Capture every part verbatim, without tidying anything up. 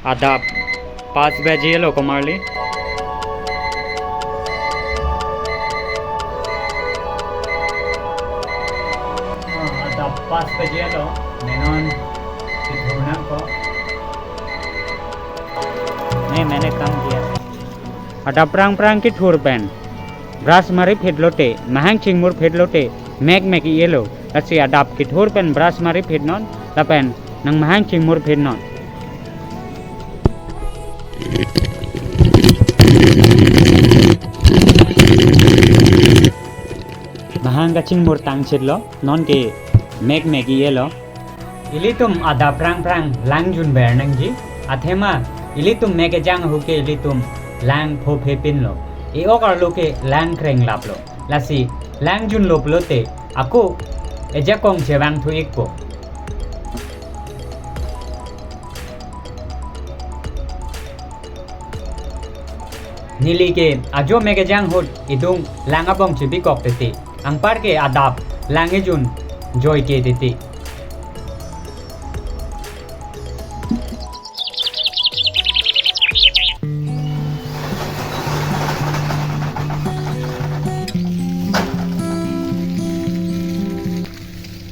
Adap pas baje lo komarli. Ah, adap pas baje lo, ne non kethur nangkok. नहीं, मैंने कम किया। Adap prang prang kethur pen brush mari phit lote, mahang chingmur phit lote, mek mek i-e lo. Lasi adap kethur pen brush mari phit non, lapen nang mahang chingmur phit non. Mahang kachingmur tang chit lo, non ke mek mek i-e lo. Ilitum adap prang prang lang junver nangji, athema ilitum mek kejang ahut ke ilitum lang phophe pin lo. E-ok arlo ke lang kreng lap lo. Lasi lang junlo pulote ako ejakong chevang thu ikpo. Neli ke ajo mek kejang ahut idung lang abong chebikok tete. Anpar ke adap lang ejun joike tete.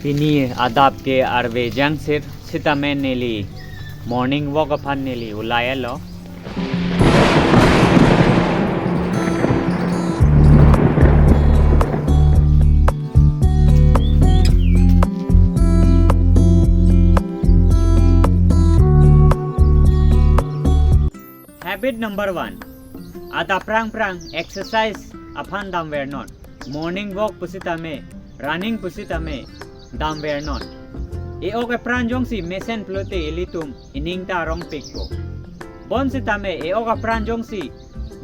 Pini adap ke arve jangsir sitame neli morning walk aphan neli ulai-et lo. Habit number one. Adap prang prang exercise aphan damver non. Morning walk pusitame, running pusitame damver non. E-ok epran jongsi mesen pulote ilitum ining ta arongpikpo. Bonsitame e-ok apran jongsi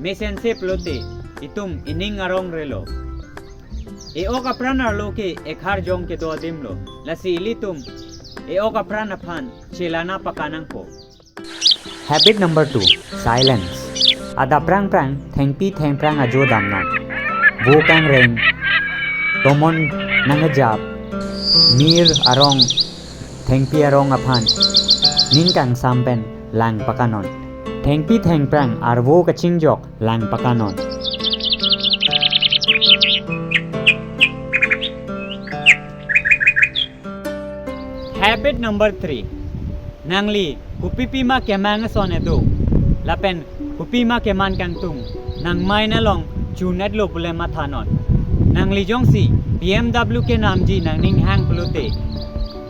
mesense pulote itum ining arongrelo. E-ok apran arlo ke ekhar jong kedo adim lo. Lasi ilitum e-ok apran aphan chelana pakanangpo. Habit number two, silence. Adap prang prang thengpi thengphrang ajo damnon. Vo kangreng, tomon nangkejap, mir arong, thengpi arong aphan ning kangsam pen lang pakanon. Thengpi thengphrang arvo kachingjok lang pakanon. Habit number three. Nangli kopipima kemang ason edo, lapen kopima keman kangtung nang mind along chun-etlo pule mathanon. Nangli jongsi B M W kenamji nangning hang pulote,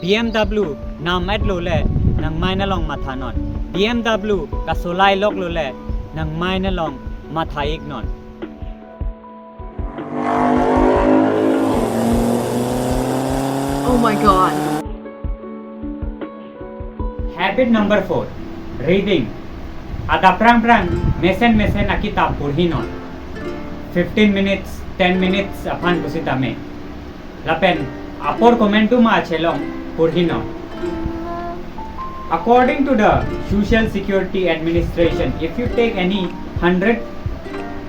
B M W nam-etlo le nang mind along mathanon. B M W kasolai loklo le nang mind along matha iknon. Oh my God. Habit number four, reading. Adap prang prang mesen mesen akitap porhinon. Fifteen minutes, ten minutes aphan pusitame. Lapen apor komantu ma chelong porhinon. According to the Social Security Administration, if you take any hundred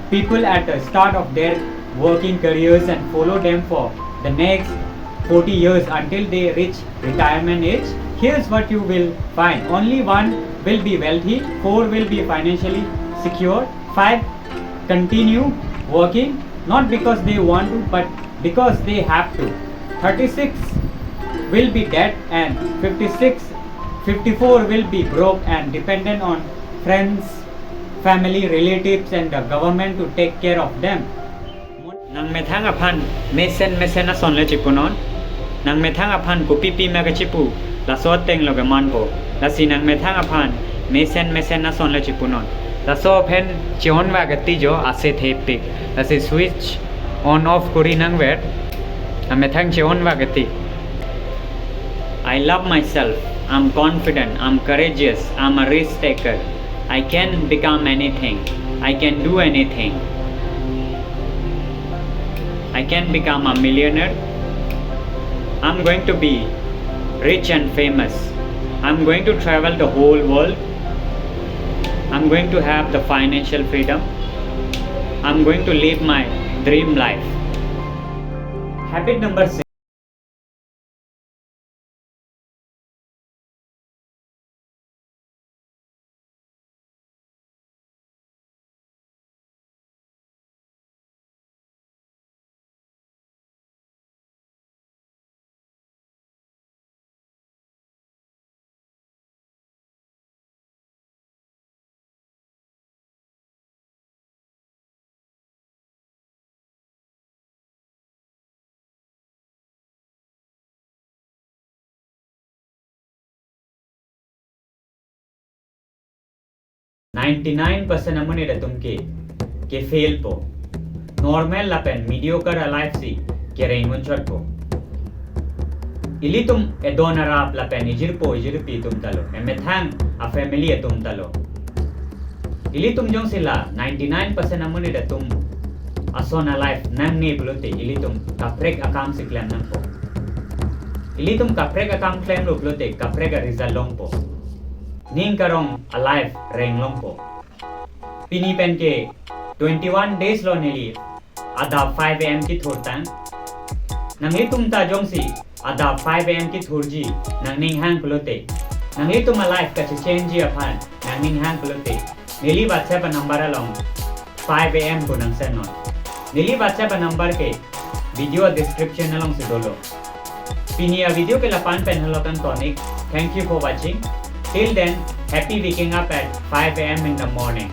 people at the start of their working careers and follow them for the next forty years until they reach retirement age, here's what you will find. Only one will be wealthy, four will be financially secure, five continue working, not because they want to, but because they have to. Thirty-six will be dead, and fifty-six, fifty-four will be broke and dependent on friends, family, relatives, and the government to take care of them. Nang methang aphan mesen mesen ason le chipunon. Nang methang aphan kopipima kechipu, laso ateng lo kemanpo. Lasi nang methang aphan mesen mesen ason le chipunon. Laso aphan che-on vak ati jo ase thepik. Lasi switch on off kori nangver. Amethang che-on vak ati. I love myself. I'm confident. I'm courageous. I'm a risk taker. I can become anything. I can do anything. I can become a millionaire. I'm going to be rich and famous. I'm going to travel the whole world. I'm going to have the financial freedom. I'm going to live my dream life. Habit number six. ninety-nine percent amonit atum ke, ke fail po. Normal lapen mediocre a-life si kereng unchot po. Ilitum edon arap lapen ijirpo ijirpi atum ta lo, emethang a-family atum ta lo. Ilitum jongsi la ninety-nine percent amonit atum ason a-life nangne pulote ilitum kaprek akam si klem nangpo. Ilitum kaprek akam klemlo pulote kaprek a-result longpo. Ning karong a-life reng longpo. Pini pen ke twenty-one days lo neli adap five A M kethurtang. Nanglitum ta jongsi adap five A M kethurji nangning hang pulote, nanglitum a-life kachechangeji aphan nangning hang pulote, neli WhatsApp a-number along five A M pu nang send non. Neli WhatsApp a-number ke video description alongsi dolo. Pini a-video ke lapu-an pen helo kangton ik. Thank you for watching. Till then, happy waking up at five A M in the morning.